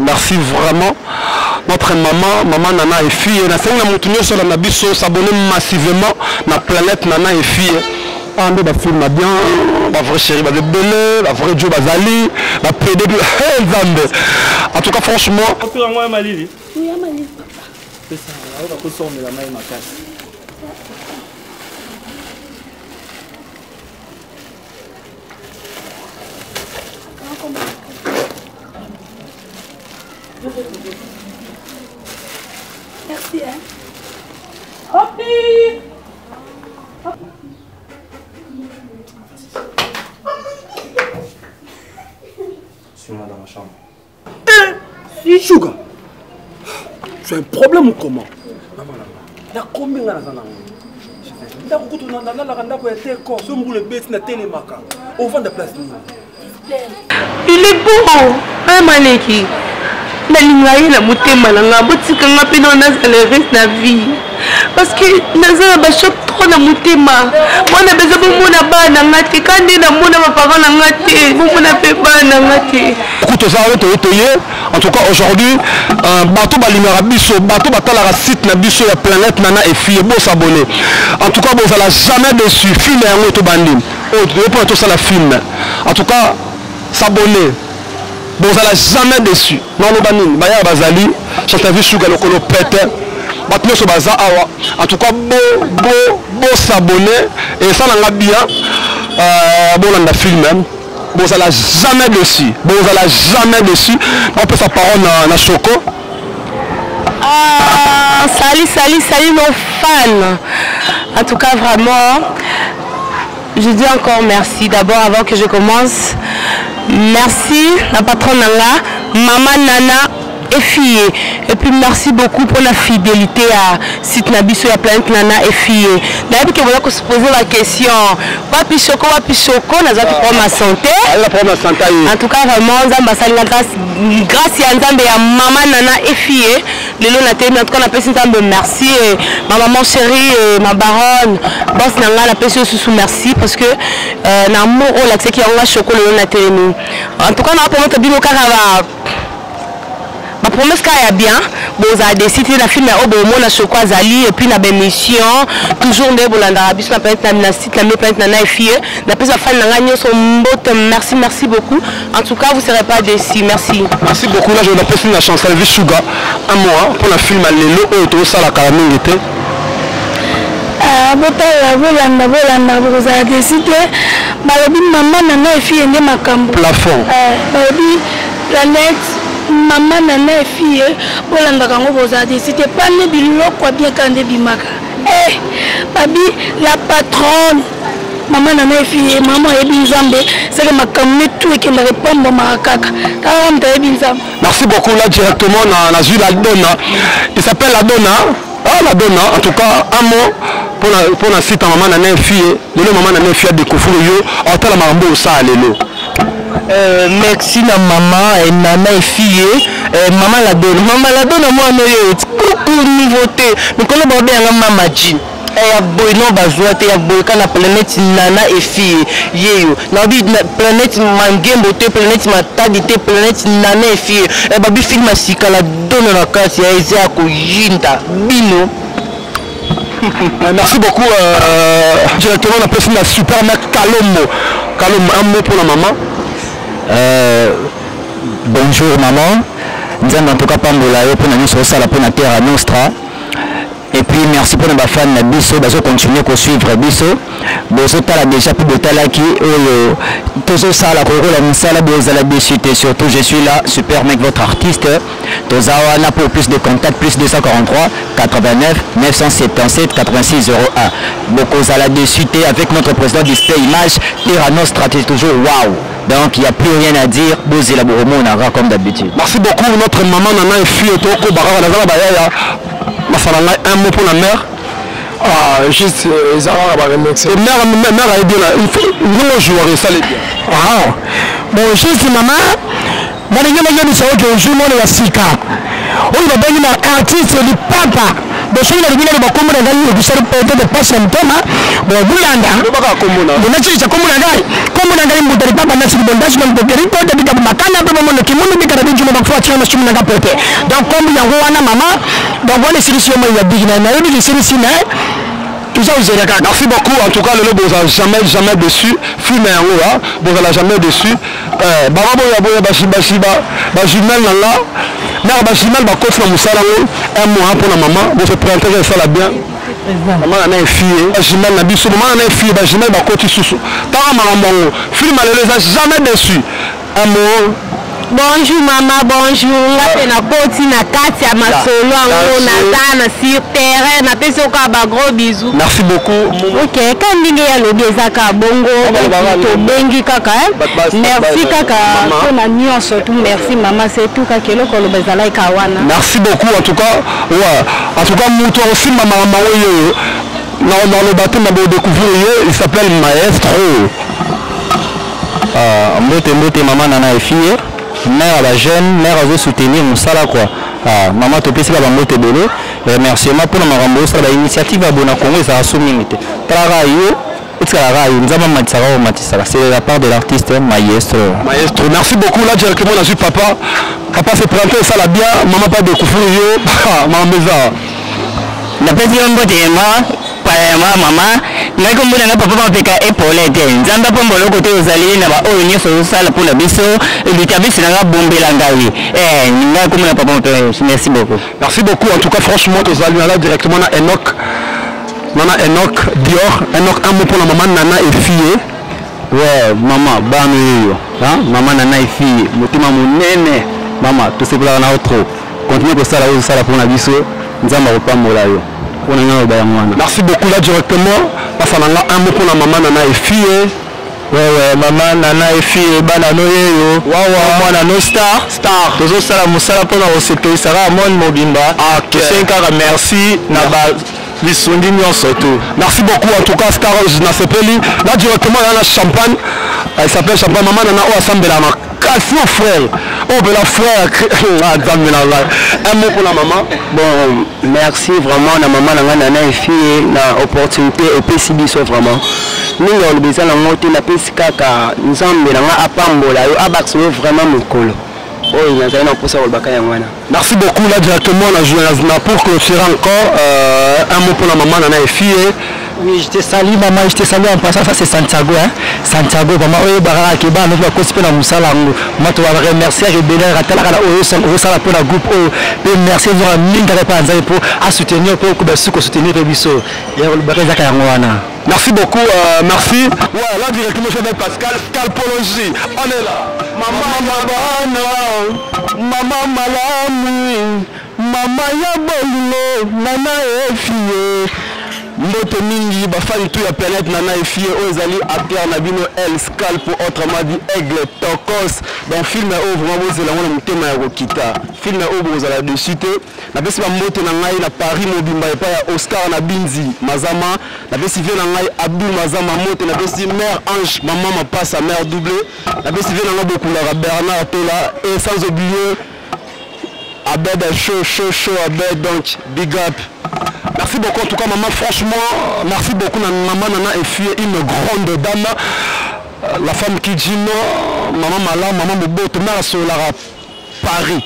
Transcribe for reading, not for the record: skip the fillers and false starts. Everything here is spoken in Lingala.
merci vraiment notre maman, maman Nana et fille. Na sengi na mutu nyonso na biso s'abonner massivement na planète Nana et fille. Ah, nde bafilme ya bien bavrai chéri baza ebele bavrai jo bazali bapede nzambe en tout cas franchement yango ya malili pesa nayoka mposa omela mai makasi. Merci, hein. Hopi! Suis-moi dans ma chambre. Eh, Sugar, tu as un problème ou comment? Maman, nakomi nga naza nango ndako kutu nalalaka ndako ya te ko so mbula ebeti natelemaka ovanda place nini? Il est beau, hein, Maleki. Nalinga ye na motema na nga, botika nga mpe nao nazala reste na vie. Parce que naza na bachoc trop na motema. Mwana beza bomona bana na nga te, ka nde namona baparent na nga te, bomona mpe bana na nga te. Kutu oza oyo toye toye. En tout cas aujourd'hui, bato balingaka biso, bato batalaka site na biso ya planète Nana et fille, bo s'abonner. En tout cas, bozala jamais déçu. Film yango tobandi. Oyo toye mpona tosala film. En tout cas, s'abonner. Bozala jamais déçu. Naloba nini? Bayaka bazali, Chantal Suga lokolo pete. Bato nyonso baza awa. En tout cas, bo bo bo s'abonner et ça nanga bien. Bolanda film. Hein. Bozala jamais déçu. Bozala jamais déçu. On peut sa parole na Choco. Ah, salut, salut, salut nos fans. En tout cas, vraiment, je dis encore merci. D'abord, avant que je commence, merci la patronne Nanga, Maman Nana et fille. Et puis merci beaucoup pour la fidélité à site na biso ya planète Nana et fille. D'ailleurs, que voilà que se poser la question. Wapi Choco, wapi Choco, nazaki pour ma santé. Elle a pour ma santé. En tout cas, vraiment, Nzambe asali nga grâce, grâce ya Nzambe ya Maman Nana et fille. Lelo na temi, en tout cas, na pesi Nzambe merci. Et ma maman chérie, et ma baronne, boss nanga na pesi susu merci parce que na amour oyo lakisaki yango nga Choco lelo na temi. En tout cas, na promettre bino kaka ba ba promesse kaka ya bien, bozala déçu te na film ya oyo bomona Choco azali, et puis na ba émission toujours nde bolandaka biso na planète na site na mi planète na na fille. Na pesa fan na nga nyonso mbote, merci, merci beaucoup. En tout cas, vous serez pas déçus. Merci. Merci beaucoup. Là, je vais passer la chance à Suga un mois pour la film à Lelo oyo tosala kala mingi te. Ah, botala, bolanda, bolanda, bokozala déçu te. Balobi mama na na fille nde makambo. Plafond. Balobi planète mama na na fille, bolandaka yango bozala déçu te. Pa nde biloko ya bien kaka nde bimaka. Eh, babi la patronne mama na na fille, mama ayebi Nzambe, seke makambo ne tout ekendaka epambwamaka kaka. Kaka moto ayebi Nzambe. Merci beaucoup. Là directement na zui la donna. Il s'appelle la donna. Ah, la donna, en tout cas, un mot pour la site maman na na fille. Lelo maman na na fille a découvrir yo. Otala makambo ça lelo. Merci na maman et nana et fille. Maman la donna. Maman la donna moi no yo. Coucou nouveauté. Mais comment ba bien maman Jean. Ya boy non bazwa te ya boy kana planète nana et fille yeyo na bi planète mangembo te planète matadi te planète nana et fille babi film sika la donna na kati ya eza koyinda bino. Merci beaucoup. Directement on appelle la super mère Kalombo. Kalombo, un mot pour la maman. Bonjour maman. Nzambe en tout cas pambola yo pona nyonso osala pona Terra Nostra. Et puis merci pour nos fans na biso bazo continuer ko suivre biso. Bozo tala déjà pour botala ki oyo tozo sala ko kola musala bozala déçu te. Surtout je suis là super mec votre artiste. Tozawa na pour plus de contacts plus 243 89 977 86 01. Bokozala déçu te avec notre président Display Image Terra Nostra c'est toujours waouh. Donc il n'y a plus rien à dire. Bozela Boromona comme d'habitude. Merci beaucoup notre maman Nana et fille Toko Barara Nazala Bayaya. Masala un mot pour la mère. Ah, juste, Zara va remercier. Et mère, mère, mère a aidé là. Il faut nous jouer ça les bien. Ah. Bon, juste maman, balingi bayebisa oyo ke jour moko ya sika oyo babengi na artiste lipapa. Bon soki nalobi naloba kombo na ngai ekosala peut-être pasi na motema. Bon bolanda. Lobaka kombo na. Bon nasilisa kombo na ngai. Kombo na ngai Mbuta Lipapa Nasili Bondasi na Mutokeri Kota Bikabu Makana pe Bomono Kimundu Bikara Binjuma Bakufua Tina Masumu na nga pote. Donc kombo yango wana mama. Donc wana esilisi yo mai ya biki na nayebi ke esilisi mais toza kozela kaka. Merci beaucoup en tout cas lelo bozala jamais jamais déçu film yango hein bozala jamais déçu eh baba boya boya ba ba ba jumelle na nga mère ba jumelle bakoti na mosala yango un mois mpona mama bose présenter esala bien mama na na fille ba jumelle na biso mama na na fille ba jumelle bakoti susu tanga makambo yango film lelo eza jamais déçu un mot. Bonjour mama, bonjour. Nga pe nakoti na kati ya masolo yango naza na sur terrain napesi yo kaka ba gros bisous. Merci beaucoup. Ok, ka ndenge ya lobi eza kaka bongo tobengi kaka merci kaka mpona nyonso tout merci mama c'est tout kaka eloko oloba ezalaki kaka wana. Merci beaucoup en tout cas ouais en tout cas moto akosimba makambo yango yeyo naloba te na bodécouvrir ye il s'appelle Maestro. Ah, mbote mbote mama nana efie mère ya ba jeune mère azo soutenir mosala quoi ah, mama topesi ba bambote ebele remerciement mpona makambo osala ba initiative ya bona congo ezalaka so mingi te talaka yo otikalaka yo nzambe amatisaka omatisaka c'est la part de l'artiste maestro. Maestro merci beaucoup là directement nazwi papa papa se présenter esala bien mama pa découvrir yo makambo eza. Napesi yo mbote ma ma mama ngai kombo na ngai papa mapeka epole te nzambe apambola yo kote ozali na baoyo nyonso ozosala mpo na biso litabisi na ngai bombela ngai eh, ngai kombo na papa mapeka merci beaucoup. Merci beaucoup en tout cas franchement tozali na là directement na Enoch nana Enoch Dior Enoch un mot pour la maman Nana et fille. Ouais mama bana oyo hein mama Nana et fille motema monene mama tosepelaka na yo trop continue kosala oyo ozosala mpo na biso nzambe akopambola yo mpo na ngai naloba yango wana. Merci beaucoup là directement pasa na nga un mot pour la maman Nana et fille. Ouais ouais maman Nana et fille bana no yeyo wawa mwana no star star tozosala mosala mpona kosepelisa kaka monde mobimba tosengi kaka merci na ba lisungi nyonso tout. Merci beaucoup en tout cas star nasepeli là directement na champagne il s'appelle champagne maman Nana oyo asambela makasi o frère oyo mpela frère nzambe na ngai un mot pour la maman. Bon merci vraiment na maman na ngai Nana efie na opportunité epesi biso vraiment mingi oloba eza nango te napesi kaka nzambe na ngai apambola yo abakisa yo vraiment mokolo oyo nazali na mposa kolobaka yango wana. Merci beaucoup là directement na, na pour clôturer encore un mot pour la maman Nana efie. Oui, je te salue maman, je te salue en passant, ça c'est Santiago hein. Santiago maman oyo baraka ke bana ba kosi pe na musala ngo. Moi to va remercier rebelle ratala kala oyo osala pour la groupe oyo. Pe merci vraiment mingi kaka pa nzambe pour a soutenir pour ko ba suko soutenir pe biso. Ya baraka ezaka yango wana. Merci beaucoup, merci. Ouais, là directement je vais Pascal Scalpologie. On est là. Maman Mabana, maman Malamu, maman ya bolingo, nana efie. Mbote mingi bafani tout ya planète Nana efie oyo ezali acteur na bino El Scalp autrement dit Aigle Tokos. Donc film oyo vraiment bozela ngo na motema ya kokita. Film oyo bozala dessus te. Napesi ba mbote na ngai na Paris mobimba epai ya Oscar na Binzi Mazama. Napesi vie na ngai Abdul Mazama mbote. Napesi mère Ange maman Mapasa mère doublée. Napesi vie na ngai Bokulaka Bernard Tola et sans oublier Abed chaud chaud chaud Abed donc big up. Merci beaucoup en tout cas maman franchement merci beaucoup na maman Nana et fille une grande dame la femme qui dit non maman Mala maman Moboto mère Solara Paris.